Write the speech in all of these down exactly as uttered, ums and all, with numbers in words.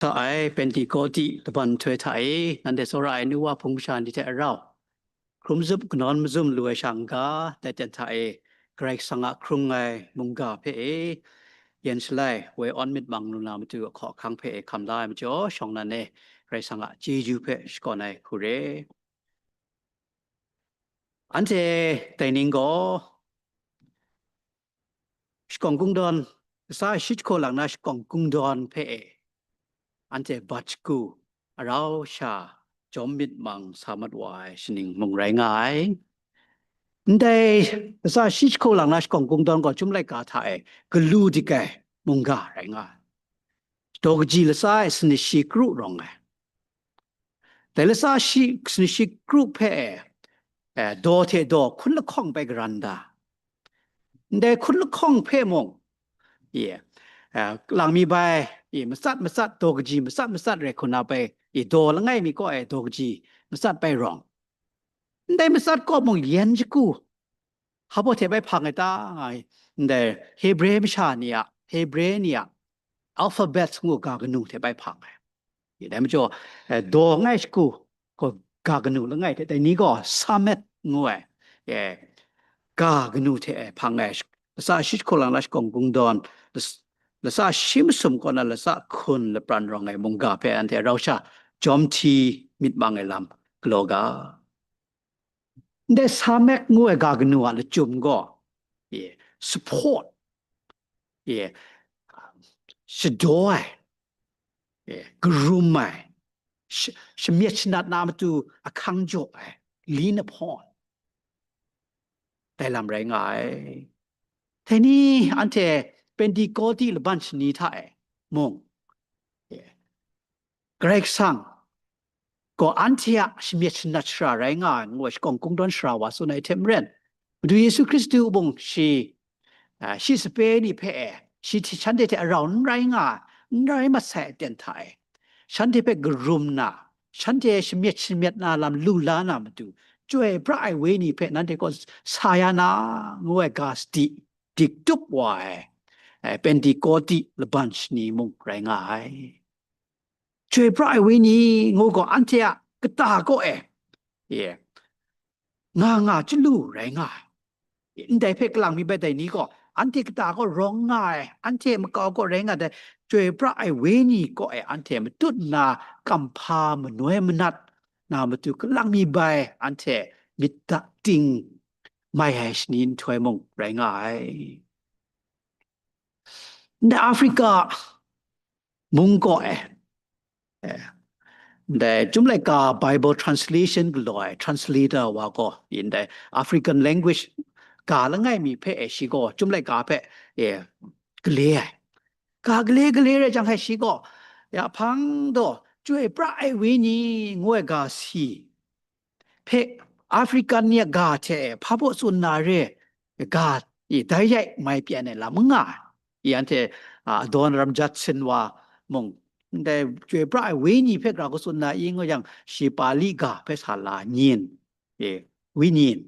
Hta ai Pentekote laban nhtoi hta e, nanhte tsawra ai nu wa hpung masha ni hte rau, hkrum zup kanawn mazum lu ai sha n-ga, dai ten hta e, Karai Kasang a hkrung ai mungga hpe e, yen shalai woi awn myit mang lu na matu ahkaw ahkang hpe e hkam la ai majaw, shawng nnan e Karai Kasang a chyeju hpe shakawn ai hku re. Anhte dai ning gaw, shakawng kungdawn, kasa shi jahku lang na shakawng kungdawn hpe e, anhte bat shagu, arau sha jawm myit mang sa mat wa ai shaning mung rai nga ai. Ndai kasa shi jahku lang na shakawng kungdawn gaw Chyum laika hta e galu dik ai mungga rai nga ai. Daw kaji latsa e sanit shi kru rawng ai. Dai latsa shi, sanit shi kru hpe e, eh, daw hte daw hkun lahkawng bai garan da. Ndai hkun lahkawng hpe mung, ye, eh, lang mi bai, ye, matsat matsat, daw kaji matsat matsat rai hkuna bai, ye, daw langai mi kaw e daw kaji matsat bai rawng. Ndai matsat kaw mung yen shagu, hpa baw hte bai hpang ai ta nga ai, ndai Hebre masha ni a, Hebre ni a alphabet ngu ga kanu hte bai hpang ai. Ye, dai majaw, eh, daw langai shagu, gaw ga kanu langai hte, dai ni gaw Samet ngu ai, ye, ga kanu hte e hpang ai, sh-, latsa shi jahku lang na shakawng kungdawn, las-, latsa shi masum kaw na latsa hkun lapran rawng ai mungga hpe anhte rau sha jawm hti myit mang ai lam galaw ga. Ndai Samek ngu ai ga kanu a lachyum gaw, ye, support, ye, shadaw ai, ye, karum ai, sh-, shamyet shanat na matu ahkang jaw ai, lean upon, dai lam rai nga ai. Dai ni anhte Pentekote laban shani hta e mung, ye, Karai Kasang gaw anhte a shamyet shanat shara rai nga ai ngu ai shakawng kungdawn shara wa tsun ai hte maren, Madu Yesu Hkristu mung shi, ah, shi sape ni hpe e, shi hti-, shanhte hte rau n rai nga, n rai mat sai aten hta e, shanhte hpe karum na, shanhte shamyet shamyet na lam lu la na matu, Chyoi pra ai Wenyi hpe nanhte kaw sa ya na, ngu ai ga sadi dik tup wa ai, eh, Pentekote laban shani mung rai nga ai. Chyoi pra ai Wenyi ngu gaw anhte a kata kaw e, ye, nga nga chyalu rai nga ai. Ndai hpe kalang mi bai dai ni gaw, anhte kata kaw rawng nga ai, anhte makau kaw rai nga ai, Chyoi pra ai Wenyi kaw e anhte matut nna kamhpa manoi manat na matu kalang mi bai anhte myit dakting mai ai shani nhtoi mung rai nga ai. Ndai Africa mung kaw e, eh, ndai Chyum laika Bible translation galaw ai translator wa gaw, ndai African language ga langai mi hpe e shi gaw, Chyum laika hpe, eh, gale ai. Ga gale gale rai jang hkai shi gaw, ya hpang daw, Chyoi pra ai Wenyi ngu ai ga si hpe African ni a ga hte hpa baw tsun na re ga, i, dai rai mai pyan ai lam n nga ai. I, anhte, a, Adoniram Judson wa mung, ndai Chyoi pra ai Wenyi hpe gra kau tsun na i ngu yang, shi Pali ga hpe sa la nyin, e, Wenyi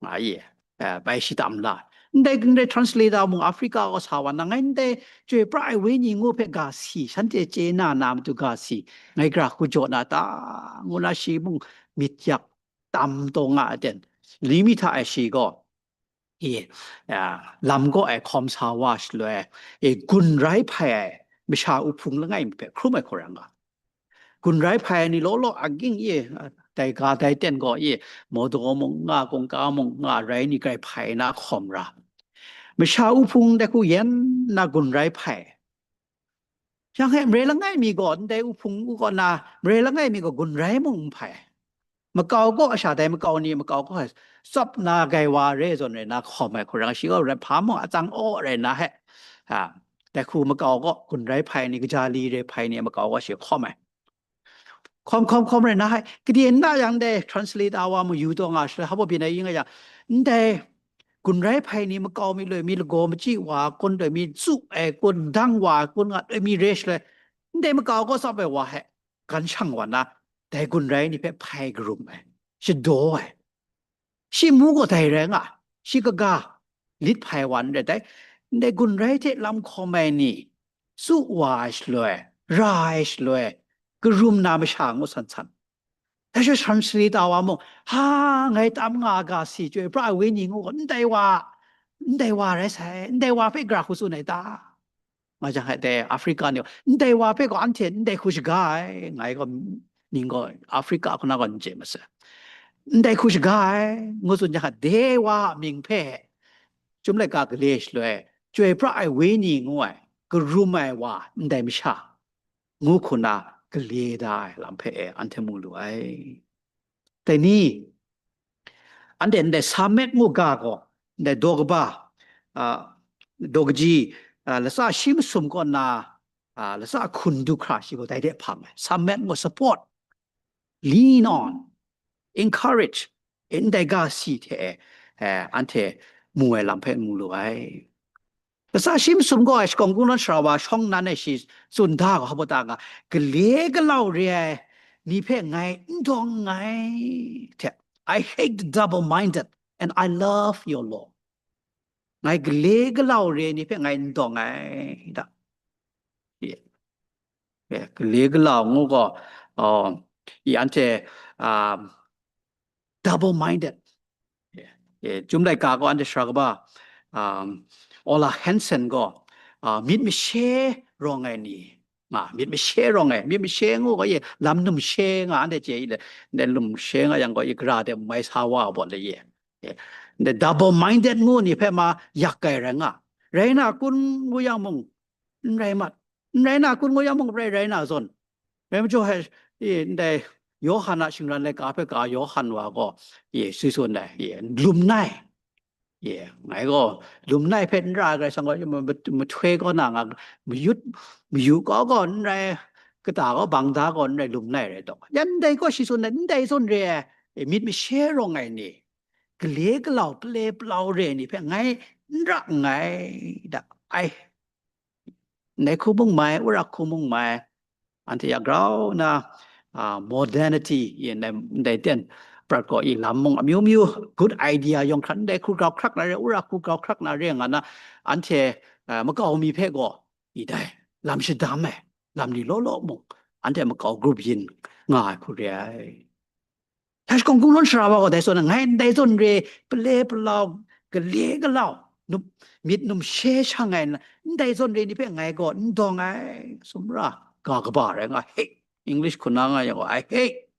nga ye, eh, bai shi tam la. Ndai, ndai translator mung Africa kaw sa wa na, ngai ndai Chyoi pra ai Wenyi ngu hpe ga si, shanhte chye na na matu ga si, ngai gra hku jaw na ta, ngu na shi mung myit yak tam taw nga ai ten, li mi hta e shi gaw, e, a, lam kaw e hkawm sa wa shaloi, e, gun rai hpai ai masha uhpung langai mi hpe hkrum ai hku rai nga. Gun rai hpai ai ni law law a ging e, dai ga dai ten gaw e, mawdaw mung nga, kungka mung nga rai ni grai hpai na hkawm ra. Masha uhpung dai hku yen na gun rai hpai. Yang e, marai langai mi gaw, ndai uhpung u kaw na, marai langai mi gaw gun rai mung n hpai. Makau kaw a sha dai makau ni, makau kaw e tsawp na gai wa re zawn rai na hkawm ai hku rai nga, shi gaw rai hpa mung atsang aw rai na he. A, dai hku makau kaw gun rai hpai ni, kaja li rai hpai ni makau kaw shi hkawm ai. Hkawm, hkawm, hkawm rai na hai, kade n na yang dai translate a wa mu yu taw nga shaloi, hpa baw byin ai yu nga yang, ndai gun rai hpai ni makau mi loi mi lagaw machyi wa kun loi mi tsu ai kun, dang wa ai kun nga loi mi re shaloi, ndai makau kaw tsap ai wa he, gan shang wa na, dai gun rai ni hpe hpai karum ai, shadaw ai. Shi mu gaw dai rai nga, shi kaga lit hpai wa n rai dai, ndai gun rai hte lam hkawm ai ni, tsu wa ai shaloi, ra ai shaloi, karum na masha ngu san san. Dai sha shan sali ta wa mung, ha, ngai tam nga ga si, Chyoi pra ai Wenyi ngu gaw, ndai wa, ndai wa rai sai, ndai wa hpe gara hku tsun ai ta? Nga jang hai dai Africa ni, ndai wa hpe gaw anhte ndai hku shaga ai, ngai gaw ning gaw Africa hku na gaw n chye masai. Ndai hku shaga ai, ngu tsun jang, dai wa a mying hpe, Chyum laika gale shaloi, Chyoi pra ai Wenyi ngu ai, karum ai wa, ndai masha ngu hku na gale da ai lam hpe e anhte mu lu ai. Dai ni, anhte ndai Samet ngu ga gaw, ndai daw kaba, a, daw kaji, a, latsa shi masum kaw na, a, latsa hkun du hkra shi gaw dai de hpang ai. Samet ngu support, lean on, encourage, ndai ga si hte e, e, anhte mu ai lam hpe mu lu ai. Latsa shi masum gaw ai shakawn kungdawn sara wa shawng nnan e shi tsun da ga hpa ta nga, gale galau re ai ni hpe ngai n dawng nngai hte, I hate the double-minded and I love your law. Ngai gale galau re ai ni hpe ngai n dawng ai da. Ye. Ye, gale galau ngu gaw, oh, i anhte, um, double-minded. Ye, ye, Chyum laika gaw anhte sara kaba, um, Ola Hansen gaw, uh, myit mashe rawng ai ni, nga, myit mashe rawng ai, myit mashe ngu gaw, ye, lam numshe nga, anhte chye i le, ndai numshe nga yang gaw, i gara de mai sa wa ai baw le, ye, ye, ndai double-minded ngu ni hpe ma yak ai rai nga, rai na kun ngu yang mung, n rai mat, n rai na kun ngu yang mung, rai, rai na zawn, rai majaw, hai, e, ndai Yawhan a shingran laika hpe ka Yawhan wa gaw, e, si tsun ai, e, lum nai, e, ngai gaw lum nai hpe n ra ai Karai Kasang gaw, ma-, ma-, mahtoi kaw na nga, mayut, mayu kaw gaw n rai, kata gaw bang da gaw n rai, lum nai rai taw, yan ndai gaw shi tsun ai, ndai zawn re ai, e, myit mashe rawng ai ni, gale galau, pale palau re ai ni hpe ngai n ra nngai da, ai. Ndai hku mung mai, wora hku mung mai, anhte ya grau na, a, modernity, ye, ndai, ndai ten prat gaw i lam mung amyu myu, good idea yawng hkrat, ndai hku grau hkrak na re, wora hku grau hkrak na re nga na, anhte, a, makau mi hpe gaw, i dai, lam shadam ai, lam ni law law mung, anhte makau grup yin nga ai hku re ai. Hta shakawng kungdawn sara wa gaw dai zawn, ngai ndai zawn re, pale palau, gale galau, nup, myit numshe shang ai, ndai zawn re ni hpe ngai gaw n dawng ai, sumra, ga kaba rai nga, hate, English hku na nga yang gaw, I hate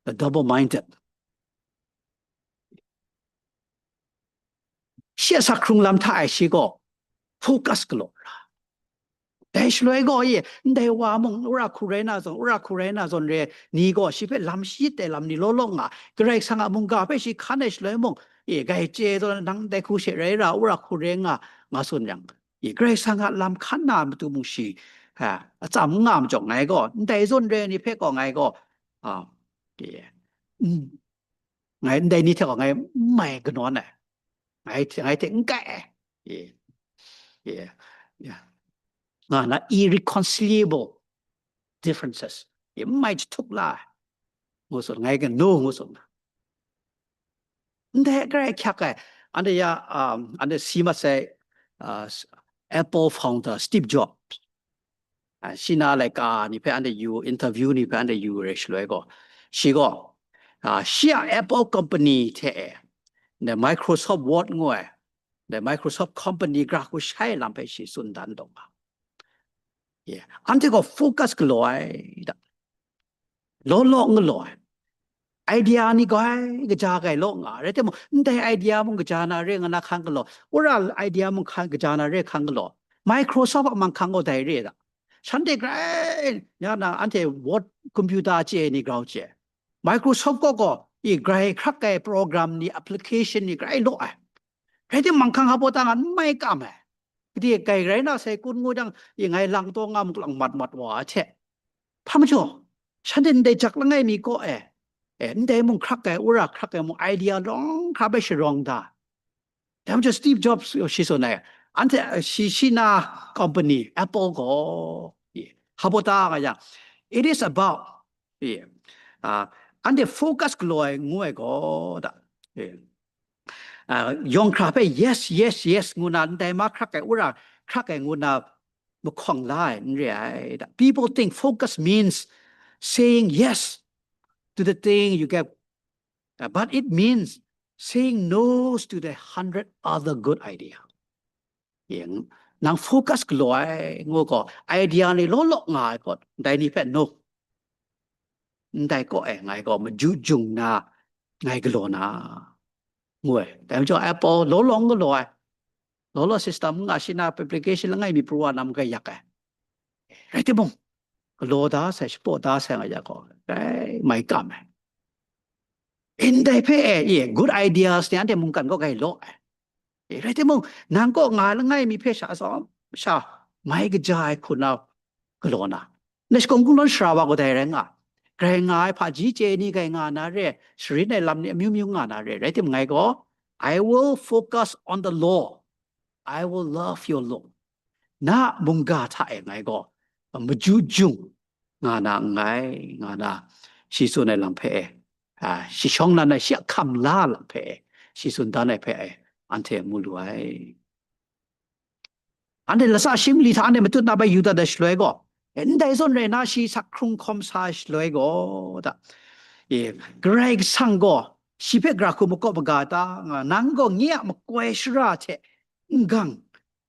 the double-minded. Shi a sak hkrung lam hta e shi gaw focus galaw ra. Dai shaloi gaw, ye, ndai wa mung wora hku rai na zawn, wora hku rai na zawn re, ni gaw shi hpe lam shayit ai lam ni law law nga, Karai Kasang a mungga hpe shi hkan ai shaloi mung, ye, gai chye zawn, nang ndai hku she rai ra, wora hku rai nga, nga tsun yang, ye, Karai Kasang a lam hkan na matu mung shi, ha, atsam n nga majaw, ngai gaw ndai zawn re ni hpe gaw ngai gaw, a, ye, n-, ngai ndai ni hte gaw ngai n mai kanawn ai, ngai hte, ngai hte n kai ai, ye, ye, ye, nga na irreconcilable differences, ye, n mai jahtuk la ai, ngu tsun, ngai kanu ngu tsun. Ndai garai hkyak ai, anhte ya, um, anhte si mat sai, uh, Apple founder Steve Jobs, a, shi na laika ni hpe anhte yu, interview ni hpe anhte yu re shaloi gaw, shi gaw, a, shi a Apple company hte e, ndai Microsoft Word ngu ai, ndai Microsoft company gara hku shai lam hpe shi tsun dan taw nga. Ye, anhte gaw focus galaw ai da. Law law n galaw ai. Idea ni gai kaja gai law nga, rai timung, ndai idea mung kaja na re nga na hkan galaw, wora idea mung hkan kaja na re hkan galaw, Microsoft a manghkang gaw dai re da. Shanhte grai, ya na, anhte Word computer chye ai ni grau chye. Microsoft kaw gaw, i grai hkrak ai program ni, application ni grai law ai. Rai timung, manghkang hpa ta nga n mai kam ai. Gade gai rai na sai kun ngu jang, i ngai lang taw nga muk lang mat mat wa ai hte. Hpa majaw, shanhte ndai jak langai mi kaw e, e, ndai mung hkrak ai, wora hkrak ai mung, idea lawng hkra bai sharawng da. Dai majaw Steve Jobs shi tsun ai, anhte, eh, shi, shi na company, Apple gaw, e, hpa ta nga yang, it is about, e, ah, anhte focus galaw ai ngu ai gaw da. E, ah, yawng hkra hpe yes, yes, yes ngu na, ndai ma hkrak ai, wora hkrak ai ngu na, mahkawng la ai n re ai. People think focus means saying yes to the thing you get, uh, but it means saying no to the hundred other good idea. Nang focus galaw ai ngu gaw, idea ni law law nga ai gaw, dai ni hpe no. Ndai kaw e ngai gaw maju jung na ngai galaw na, ngu ai. Dai majaw, apple law law n galaw ai. Law law system nga shi na, publication langai mi pru wa na magai yak ai. Rai timung, galaw da sai, shapaw da sai nga ya gaw, rai mai kam ai. Ndai hpe e, e, good ideas ni anhte mungkan kaw gai law ai. E, rai timung, nang kaw nga langai mi hpe sha sawm sha mai kaja ai hku na galaw na, na shakawn kungdawn sara wa gaw dai rai nga, grai nga ai hpaji chye ni gai nga na re, sharin ai lam ni amyu myu nga na re, rai timung ngai gaw, I will focus on the law, I will love your law. Na mungga hta e ngai gaw maju jung nga na nngai, nga na shi tsun ai lam hpe e, a, shi shawng nan ai shi a hkam la lam hpe e, shi tsun dan ai hpe e, anhte mu lu ai. Anhte lasa shi mali hta anhte matut na bai yu dat ai shaloi gaw, ndai zawn rai na shi sak hkrung hkawm sa ai shaloi gaw, da, e, Karai Kasang gaw shi hpe gara hku makawp maga ta nga, nang gaw nye a makoi shara hte n gang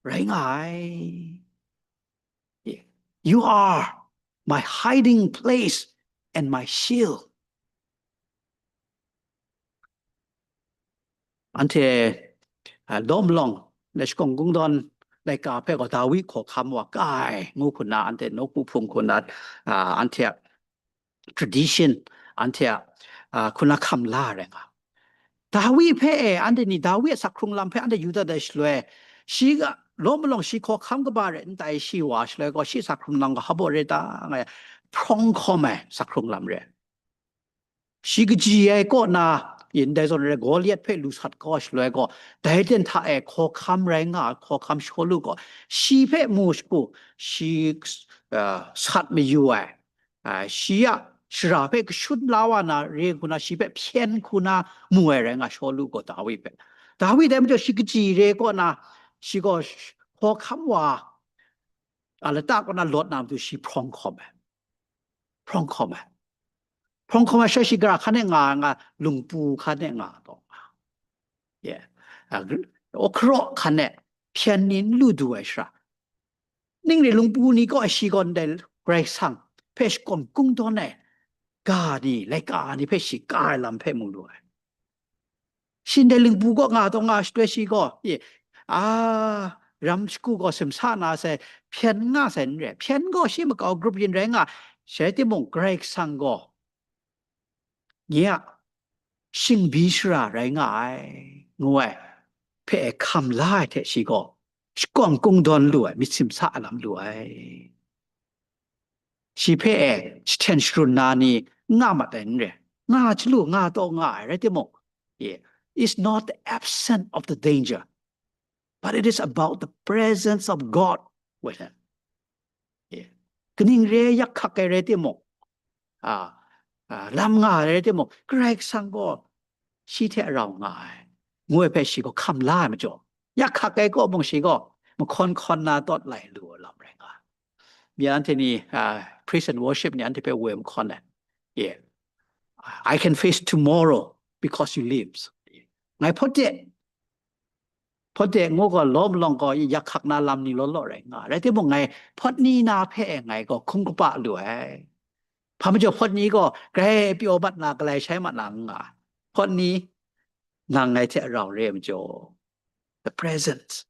rai nga ai. You are my hiding place and my shield. Anhte, a, lawm lawng, na shakawn kungdawn laika hpe gaw Dawi hkawhkam wa kai ngu hku na, anhte nawku hpung hku na, a, anhte a tradition, anhte a, a, hku na hkam la ai rai nga. Dawi hpe e, anhte ni Dawi a sak hkrung lam hpe anhte yu dat ai shaloi, shi ga lawm malawng shi hkawhkam kaba rai n tai, shi wa shaloi gaw, shi sak hkrung lam gaw hpa baw re ta nga, hprawng hkawm ai sak hkrung lam re. Shi kaji ai kaw na, ndai zawn rai Goliat hpe lu sat kau shaloi gaw, dai ten hta e hkawhkam rai nga ai hkawhkam Shawlu gaw, shi hpe mu shagu, shi, a, sat mayu ai, a, shi a shara hpe kashun la wa na re hku na, shi hpe hpyen hku na mu ai rai nga, Shawlu gaw Dawi hpe. Dawi dai majaw shi kaji re kaw na, shi gaw hkawhkam wa a lata kaw na lawt na matu shi hprawng hkawm ai. Hprawng hkawm ai. Hprawng hkawm ai sha shi gara hkan e nga, nga, lungpu hkan e nga taw nga. Yeah. A, gr-, awhkaraw hkan e hpyen ni n lu du ai shara. Ning re lungpu ni kaw shi gaw ndai Karai Kasang hpe shakawn kungdawn ai ga ni, laika ni hpe shi ka ai lam hpe mu lu ai. Shi ndai lungpu kaw nga taw nga shaloi shi gaw, e, a, ram shagu gaw simsa na sai, hpyen nga sai n re. Hpyen gaw shi makau grup yin rai nga, shi rai timung Karai Kasang gaw nye a shingbi shara rai nga ai, ngu ai hpe hkam la ai hte shi gaw shakawn kungdawn lu ai, myit simsa a lam lu ai. Shi hpe e jahten sharun na ni nga mat ai n re. Nga chyalu, nga taw nga ai rai timung, e, it's not the absence of the danger, but it is about the presence of God with him. E, kaning re yak hkak ai rai timung, a, a, lam nga ai rai timung, Karai Kasang gaw shi hte rau nga ai, ngu ai hpe shi gaw hkam la ai majaw, yak hkak ai kaw mung shi gaw mahkawn hkawn na tawt lai lu ai lam rai nga ai. Mi anhte ni, a, praise and worship ni anhte hpe woi mahkawn ai. Yeah. I can face tomorrow because you lives. Ngai hpawt de, hpawt de ngu gaw lawm lawng gaw yak hkak na lam ni law law rai nga. Rai timung ngai hpawt ni na hpe e ngai gaw hkum kaba lu ai. Hpa majaw hpawt ni gaw grai pyaw mat na, galai shai mat na n nga. Hpawt ni nang ngai hte rau re ai majaw, the presence.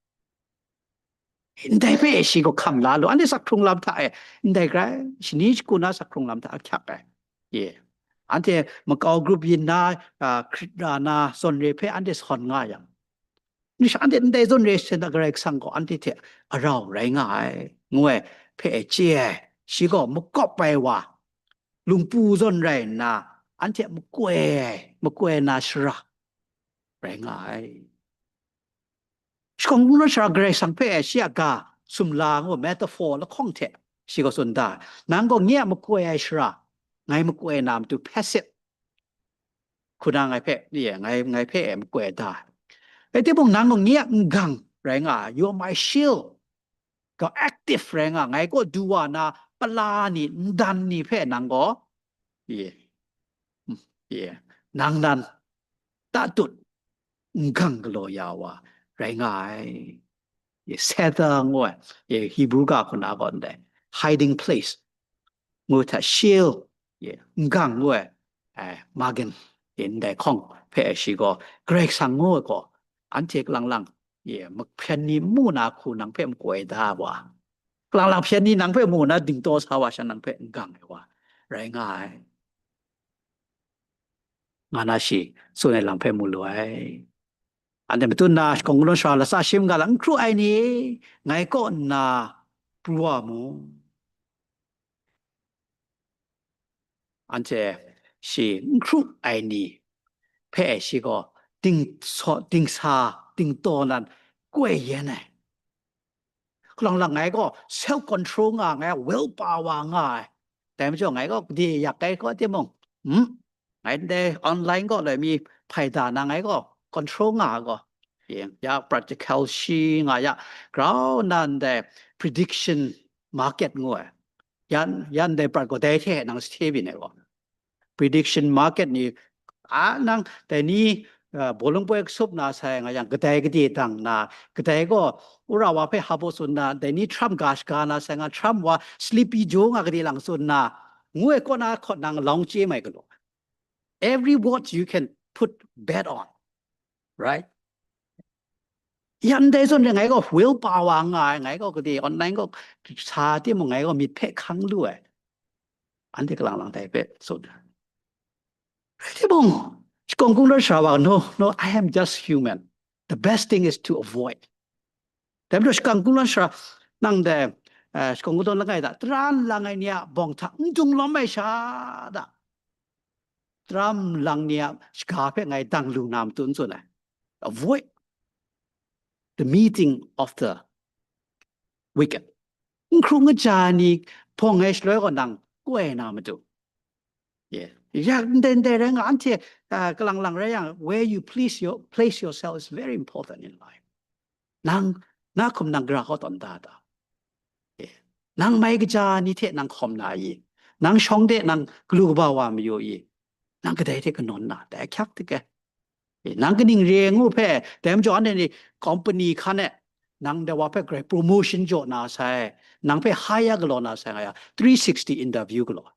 Ndai hpe shi gaw hkam la lu, anhte sak hkrung lam hta e, ndai grai, shani shagu na sak hkrung lam hta ahkyak ai. Ye. Anhte makau grup yin na, a, hkrit ra na, zawn re hpe anhte sawn nga yang, ni sha anhte ndai zawn re sha na Karai Kasang gaw anhte hte arau rai nga ai, ngu ai hpe e chye ai. Shi gaw makawp ai wa, lungpu zawn rai nna, anhte makoi ai, makoi na shara rai nga ai. Shakawn kungdawn sara Karai Kasang hpe shi a ga sumla ngu metaphor lahkawng hte shi gaw tsun da ai. Nang gaw nye a makoi ai shara, ngai makoi na matu passive hku na ngai hpe, ni e, ngai, ngai hpe e makoi da ai. Rai timung, nang gaw nye a n-gang rai nga ai, you are my shield. gaw active rai nga, ngai kaw du wa na pala ni, ndan ni hpe nang gaw, ye, ye, nang nan tatut n gang galaw ya wa rai nga ai. Ye, sether ngu ai, ye, Hebrew ga hku na gaw ndai, hiding place ngu hta, shield, ye, n gang ngu ai, ai, magen, ye, ndai hkawng hpe shi gaw, Karai Kasang ngu ai gaw, anhte kalang lang, ye, mahpyen ni mu na hku nang hpe makoi da wa, kalang lang hpyen ni nang hpe mu na dingtaw sa wa sha nang hpe n gang ai wa rai nga ai, nga na shi tsun ai lam hpe mu lu ai. Anhte matut na shakawn kungdawn sara latsa shi mungga la n hkru ai ni, ngai kaw nna pru wa mu. Anhte shi n hkru ai ni hpe shi gaw dingsa, dingsa, dingtaw nan koi yen ai. Kalang lang ngai gaw self control nga, ngai will power nga ai. Dai majaw ngai gaw gade yak ai gaw timung, mm, ngai ndai online gaw loi mi hpai da na ngai gaw control nga ai gaw. Yen, ya practical shi nga ya, grau na ndai prediction market ngu ai. Yan, yan ndai prat gaw dai hte nang sahte byin ai gaw. Prediction market ni, a, nang dai ni, uh, bawlung poi kasup na sai nga yang, kadai gade dang na, kadai gaw wora wa hpe hap u tsun na, dai ni Trump ga shaga na sai nga, Trump wa Sleepy Joe nga gade lang tsun na, ngu ai kaw na hkawt nang lawng chye mai galaw. Every word you can put bet on, right? Yan dai zawn re ngai gaw will power nga ai, ngai gaw gade online gaw sa timung ngai gaw myit hpe hkang lu ai. Anhte kalang lang dai hpe tsun ai. Rai timung, shakawn kungdawn sara wa, no, no, I am just human. The best thing is to avoid. Dai majaw shakawn kungdawn sara, nang dai, eh, shakawn kungdawn langai da, tara n lang ai ni a bawng hta n dung lawm ai sha da, tara n lang ni a shaga hpe ngai dang lu na matu n tsun ai. Avoid the meeting of the wicked. N hkru n kaja ni hpawng ai shaloi gaw nang koi na matu. Yeah. Ya, ndai, ndai rai nga, anhte, ah, kalang lang rai yang, where you please your, place yourself is very important in life. Nang, na hkum nang gara kaw tawn da ta? Yeah. Nang mai kaja ni hte nang hkawm na i? Nang shawng de nang galu kaba wa mayu i? Nang kadai hte kanawn na, dai ahkyak de ke. Eh, nang kaning re ngu hpe, dai majaw anhte ni company hkan e, nang dai wa hpe grai promotion jaw na sai, nang hpe hire galaw na sai nga ya, three sixty interview galaw.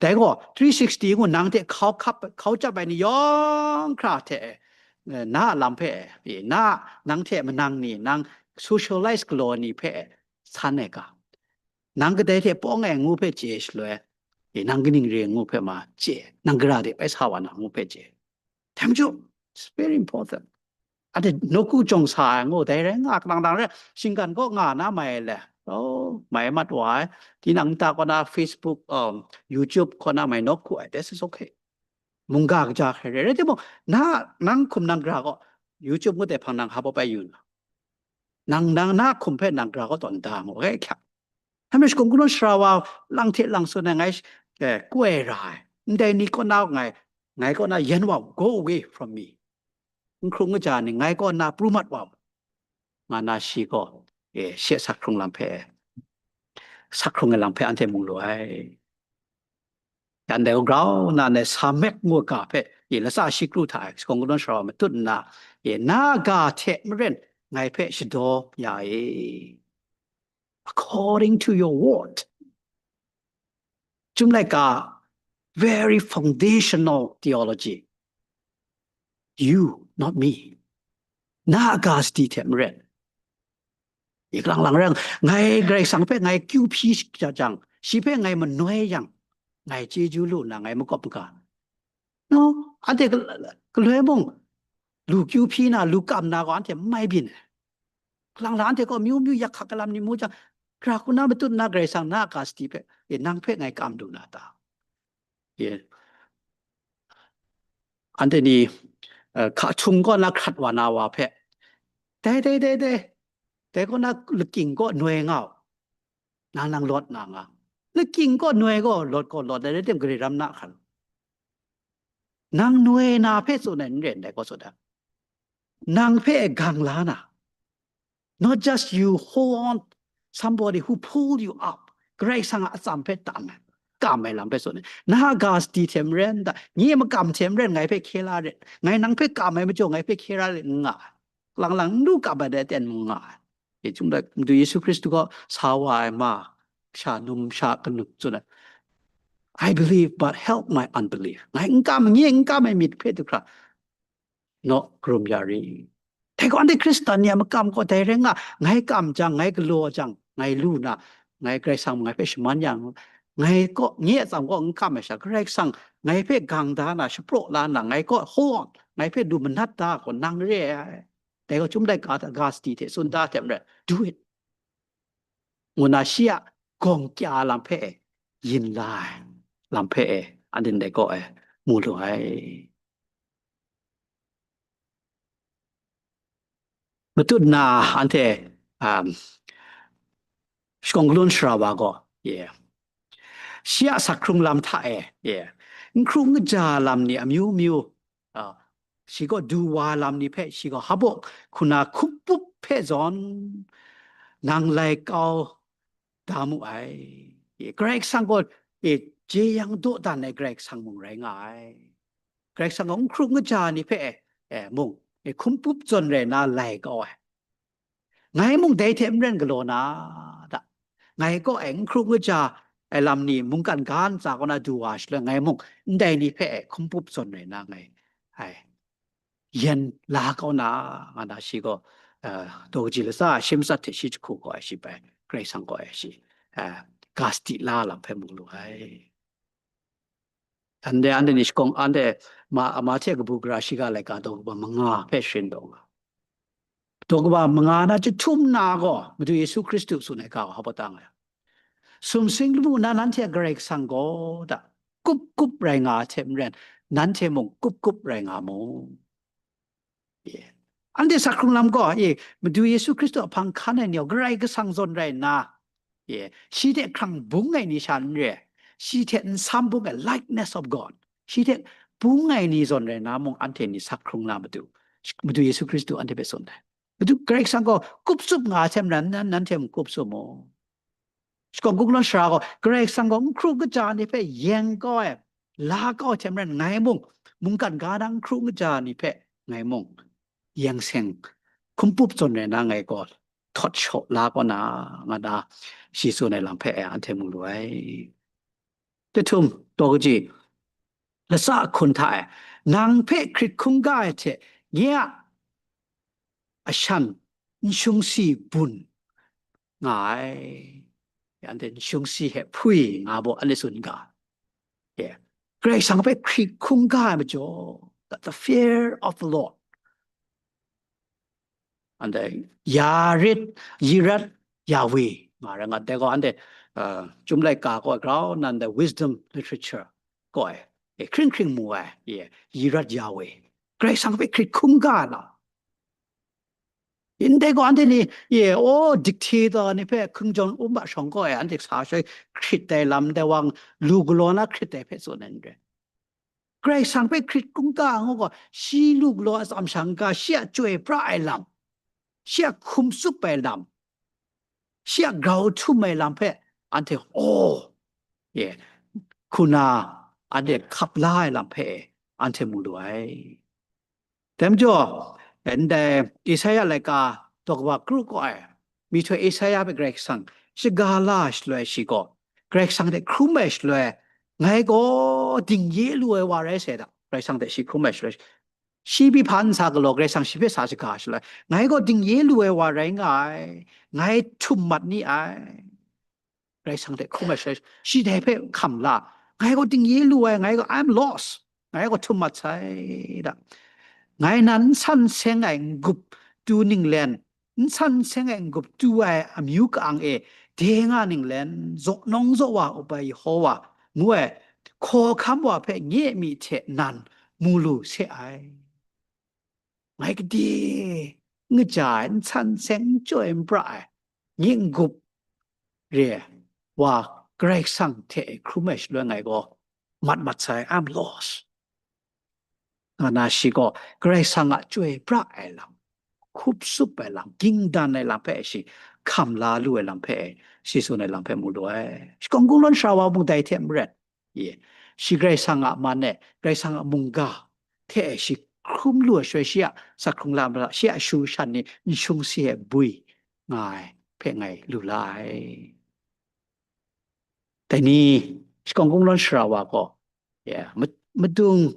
Dai gaw, three sixty ngu nang hte hkau hkap, hkau chyap ai ni yawng hkra hte, eh, na a lam hpe, eh, na, nang hte manang ni, nang socialize galaw ni hpe, eh, san ai ga. Nang kadai hte pawng ai ngu hpe chye shaloi, eh, nang kaning re ngu hpe ma chye, nang gara de bai sa wa na ngu hpe chye. Dai majaw, it's very important. Anhte nawku jawng sa ai ngu, dai rai nga, kalang lang rai, shinggan kaw nga na mai le, oh, mai mat wa ai, tinang nta kaw na Facebook, um, YouTube kaw na mai nawku ai, this is okay. Mungga kaja hkrai re, rai timung, na, nang hkum nang gara kaw, YouTube ngut ai hpang nang hap bai yu na. Nang, nang na hkum hpe nang gara kaw tawn da ngu, rai hkyak. Hpa majaw shakawn kungdawn sara wa lang hte lang tsun ai ngai, eh, koi ra ai. Ndai ni kaw na ngai, ngai kaw na yan wa, go away from me. N hkrung kaja ni ngai kaw na pru mat wa mu, nga na shi gaw, eh, shi a sak hkrung lam hpe, sak hkrung ai lam hpe anhte mu lu ai. Yan dai grau na ne sa mek ngu ga hpe, e, latsa shi kru hta e, shakawn kungdawn sara wa matut nna, e, na ga hte maren ngai hpe shadaw ya e. According to your word. Chyum laika, very foundational theology. You, not me. Na a ga sadi hte maren. Ikalang lang rai, ngai Karai Kasang hpe ngai kyu hpyi jang, shi hpe ngai manoi yang, ngai chyeju lu nna ngai makawp maga. No, anhte gal-, galoi mung, lu kyu hpyi na, lu kam na gaw anhte n mai byin ai. Kalang lang anhte gaw myu myu yak hkak galam ni mu jang, gara hku na matut nna Karai Kasang na a ga sadi hpe, e, nang hpe ngai kam lu na ta? Ye. Anhte ni, eh, hka htung kaw na hkrat wa na wa hpe, dai, dai, dai, dai, dai kaw na lakying kaw noi nga u, nang nang lawt na nga. Lakying kaw noi gaw lawt kaw lawt ai, rai tim gare ram na hkan. Nang noi na hpe tsun ai n rai ndai kaw tsun ai. Nang hpe gang la na. Not just you hold on Somebody who pull you up. Karai Kasang a atsam hpe tam ai, kam ai lam hpe tsun ai. Na ga sadi hte maren da, nye makam hte maren ngai hpe hkye la ret. Ngai nang hpe kam ai majaw ngai hpe hkye la ret nga ai. Lang lang n du kam ai dai ten mung nga ai. E, chyum dai, Madu Yesu Hkristu gaw sa wa ai ma, sha num sha kanu tsun ai. I believe, but help my unbelief. Ngai n kam, nye n kam ai myit hpe du hkra, naw, karum ya ri. Dai gaw, anhte Hkristan ni a makam gaw dai rai nga, ngai kam jang, ngai galaw jang, ngai lu na, ngai Karai Kasang ngai hpe shaman yang, ngai kaw, nye atsam kaw n kam ai sha, Karai Kasang ngai hpe gang da na, shapraw la na, ngai kaw hawng, ngai hpe lu manat da gaw nang re ai. Dai gaw, chyum laika hta ga sadi hte tsun da hte maren, do it. Ngu na shi a gawng kya lam hpe e, yin la ai lam hpe e, anhte ndai kaw e, mu lu ai. Matut na anhte, um, shakawng galun sara wa gaw, ye, shi a sak hkrung lam hta e, ye, n hkru n kaja lam ni amyu myu, a, shi gaw du wa lam ni hpe shi gaw habok hkuna hkup pup hpe zawn, nang lai kau da mu ai. E, Karai Kasang gaw, e, jeyang dawdan ai Karai Kasang mung rai nga ai. Karai Kasang gaw n hkru n kaja ni hpe, e, mung, e, hkum pup zawn rai na lai kau ai. Ngai mung dai hte maren galaw na da. Ngai kaw e n hkru n kaja ai lam ni mungkan ga ntsa kaw na du wa shaloi, ngai mung ndai ni hpe e hkum pup zawn rai na ngai, ai, yen la kau na, nga na shi gaw, a, daw kaji latsa a shi matsat hte shi jahku gaw ai shi bai, Karai Kasang gaw ai shi, a, ga sadi la lam hpe mu lu ai. Anhte, anhte ni shakawng, anhte ma, Mahte kabu gara shiga laika daw kaba manga hpe sharin taw nga. Daw kaba manga na chyahtum na gaw, Madu Yesu Hkristu tsun ai ga gaw hpa tang ai. Sumsing lamu na nanhte a Karai Kasang gaw da, kup kup rai nga ai hte maren, nanhte mung kup kup rai nga mu. Ye. Anhte sak hkrung lam gaw, ye, Madu Yesu Hkristu a hpang hkan ai ni gaw Karai Kasang zawn rai nna, ye, shi hte hkrang bung ai ni sha n re, shi hte nsam bung ai, likeness of God, shi hte bung ai ni zawn rai nna mung, anhte ni sak hkrung la Madu, Madu Yesu Hkristu anhte hpe tsun ai. Madu Karai Kasang gaw kup tsup nga ai hte maren, nan, nanhte mung kup tsup mu. Shakawng gun lawn sara gaw, Karai Kasang gaw n hkru n kaja ni hpe yen kau ai, la kau ai hte maren, ngai mung, mungkan ga na n hkru n kaja ni hpe ngai mung, yen seng hkum pup zawn rai na ngai gaw, htawt shaw la kau na, nga na, shi tsun ai lam hpe e, anhte mu lu ai. Jahtum, daw kaji, latsa hkun hta e, nang hpe hkrit hkungga ai hte, nye a ashan n shung si bun nga ai. Anhte n shung si hpe hpwi nga baw, anhte tsun ga. Ye. Karai Kasang hpe hkrit hkungga ai majaw, that the fear of the Lord. Anhte Yarit, Yirat Yahweh nga rai nga, dai gaw anhte, uh, Chyum Laika gaw grau nan dai wisdom literature gaw e, e, hkring hkring mu ai, ye, Yirat Yahweh. Karai Kasang hpe hkrit hkungga na. Ndai gaw anhte ni, ye, o, dictator ni hpe hkungjawn um a shawng gaw e, anhte sa shoi hkrit ai lam, dai wang lu galaw na hkrit ai hpe tsun ai n rai. Karai Kasang hpe hkrit hkungga ngu gaw, shi lu galaw ai atsam sha n-ga, shi a chyoi pra ai lam, shi a hkum tsup ai lam, shi a grau htum ai lam hpe anhte, aw, ye, hku na anhte hkap la ai lam hpe anhte mu lu ai. Dai majaw, ndai Esaia laika daw kaba kru kaw ai, myihtoi Esaia hpe Karai Kasang shaga la shaloi shi gaw, Karai Kasang hte hkrum ai shaloi, ngai gaw dingye lu ai wa rai sai da, Karai Kasang hte shi hkrum ai shaloi, shi bi hpa n sa galaw, Karai Kasang shi hpe sa shaga shaloi, ngai gaw dingye lu ai wa rai nga ai, ngai htum mat ni ai. Karai Kasang hte hkrum ai shaloi, shi dai hpe hkam la, ngai gaw dingye lu ai, ngai gaw, I'm lost, ngai gaw htum mat sai da. Ngai nan n san seng ai n-gup tu ninglen, n san seng ai n-gup tu ai amyu ka-ang e de nga ninglen, zaw nawng zaw wa up ai Yehova ngu ai hkawhkam wa hpe nye myi hte nan mu lu se ai. Ngai gade n kaja ai, n san seng, n chyoi n pra ai, nye n-gup re ai wa Karai Kasang hte hkrum ai shaloi ngai gaw mat mat sai, I'm lost. Nga na shi gaw Karai Kasang a chyoi pra ai lam, hkup tsup ai lam, ging dan ai lam hpe shi hkam la lu ai lam hpe, shi tsun ai lam hpe mu lu ai. Shakawn kungdawn sara wa mung dai hte maren, ye, shi Karai Kasang a man e, Karai Kasang a mungga hte shi hkrum lu ai shaloi, shi a sak hkrung lam, shi a shu shan ni n shung si ai bwi nga ai hpe ngai lu la ai. Dai ni, shakawn kungdawn sara wa gaw, ye, ma-, madung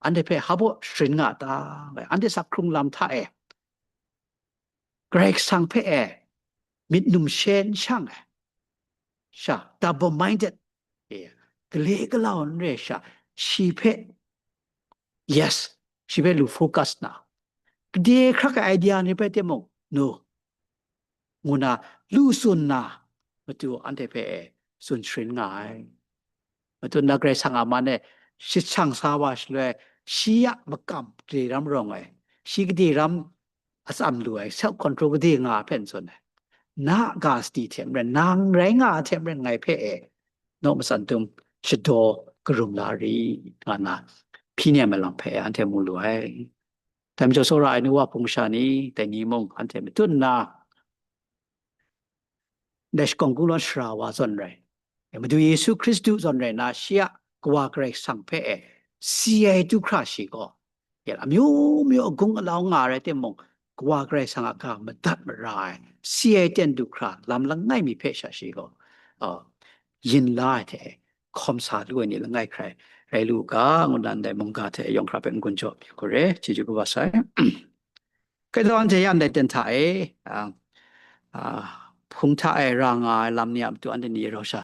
anhte hpe hpa sharin nga ta, anhte sak hkrung lam hta e, Karai Kasang hpe e myit numshe n shang ai, sha, double minded, e, gale galau n re sha, shi hpe, yes, shi hpe lu focus na, gade hkrak ai idea ni hpe timung, no, ngu na, lu tsun na, matu anhte hpe e tsun sharin nga ai. Matu na Karai Kasang a man e, shi shang sa wa shaloi, shi a makam gade ram rawng ai, shi gade ram atsam lu ai, self control gade nga ai hpe n tsun ai. Na a ga sadi hte maren, nang rai nga ai hte maren ngai hpe e, naw matsan tum shadaw karum la ri, nga na, hpyi nem ai lam hpe anhte mu lu ai. Dai majaw, tsawra ai nu wa hpung sha ni, dai ni mung anhte matut nna, dai shakawn kungdawn sara wa zawn rai, Madu Yesu Hkristu zawn rai nna, shi a Kawa Karai Kasang hpe e si ai du hkra shi gaw, ya, amyu myu agung alau nga rai timung, Kawa Karai Kasang a ga madat mara ai, si ai ten du hkra lam langai mi hpe sha shi gaw, a, yin la ai hte hkawm sa lu ai ni langai hkrai rai lu u ga, ngu nan dai mungga hte yawng hkra hpe n-gun jaw myit hku re, chyeju kaba sai. Kai daw anhte yan dai ten hta e, a, a, hpung hta e ra nga ai lam ni a matu anhte ni rau sha